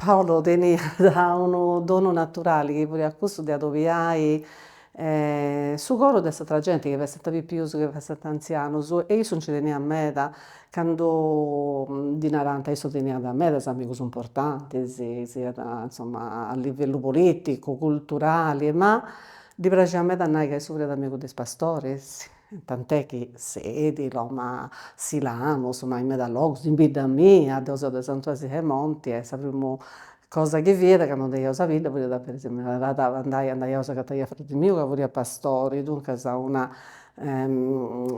Paolo teniat unu donu naturali chi furiat cussu de adobiai su coru de s'atera genti, chi fessint pipius chi fessint anzianus, e issu nci teniat meda, candu ddi narant, issu teniat medas amigus importantis, siat insoma a livellu politicu, culturali, ma ddi praxiat meda a nai ca issu furiat amigu de is pastoris, tant'è chi Sedilo, ma Silanus, ma in meda logus, in bidda mia, deu seu de Santu 'Asine 'e Monti e sa primu cosa chi fiat candu andaiaus a bidda furiat a narat andai andaiaus a agatai a fradi miu ca furiat pastori, duncas una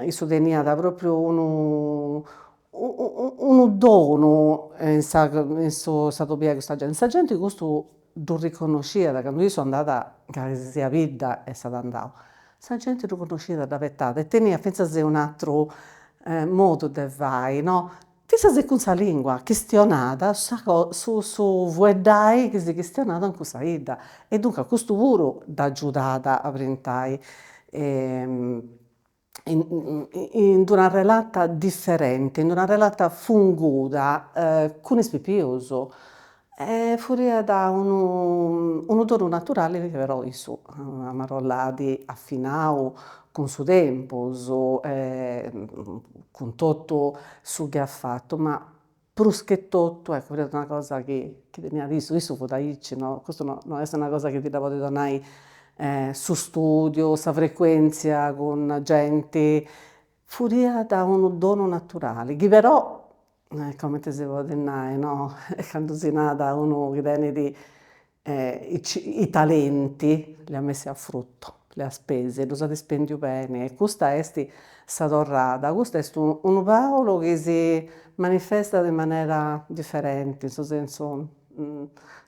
issu teniat propriu unu unu donu in sa in su s'adobiai custa genti, sa genti custu ddu riconnosciat, candu issu andat in calisisiat bidda essat andau, sa genti ddu connosciat, dd'abetat e teniat finzas e un'ateru modu de fai no, finzas e cun sa lingua, chistionat sa su su fueddai chi si chistionat in cussa 'idda e duncas custu puru dd'agiudat a brintai in d'una relata diferenti, in d'una relata funguda cun is pipius e furiat unu unu donu naturali chi però issu amarolla at afinau cun su tempus e cun totu su chi at fatu, ma prus che totu, eccu, furiat una cosa chi chi teniat issu, issu fut aici no, custu no est una cosa chi ti dda podit donai su studiu, sa frecuenzia cun genti, furiat unu donu naturali, chi però, cumenti si podit nai no, candu si narat unu chi tenit i talenti li ha messi a frutto, li ha spesi e ddus at spendius beni e custa est sa torrada, custu est unu Paulu chi si manifestat in manera diferenti, in su sensu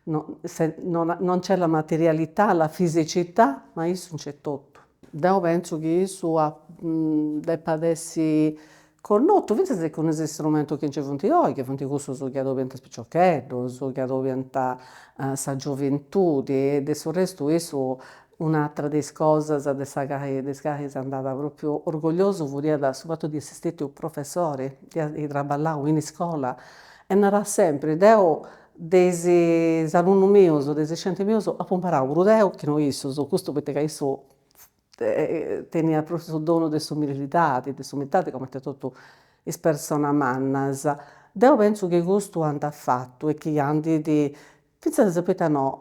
no non c'è la materialità, la fisicità, ma issu nc'est totu. Deu pentzu chi issu depat essi connotu finzas cun is strumentus chi nci funt oi, chi funt cussus chi adobiant is piciocheddus, chi adobiant sa gioventudi e de su restu issu un'atera de is cosas de sa cali de is calis andat propriu orgogliosu furiat su fatu di essi stetiu professori, di ai traballau in iscola e narat sempri, deu de is alunnus mius, de is scientis mius apu imparau prus deu chi no issus, custu poita ca issu teniat prus su donu de s'umilidadi, de s'umilidadi cumenti totus is personas mannas. Deu pentzu chi custu andat fatu e chi andit finzas, poita no,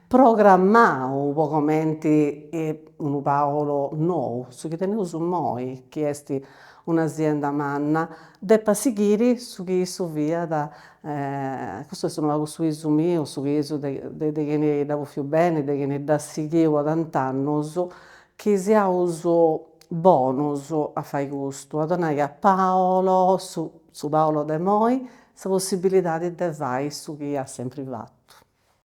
programmau po cumenti unu Paolo nou, su chi teneus imoi, chi est un'asienda manna, depat sighiri su chi issu fiat, custu est unu pagu su 'isu miu, su bisu de de chini dd'at bofiu beni, de chini dd'at sighiu po tant'annus, chi siaus bonus a fai custu, a donai a Paolo, su su Paolo de imoi, sa possibilidadi de fai su chi at sempri fatu.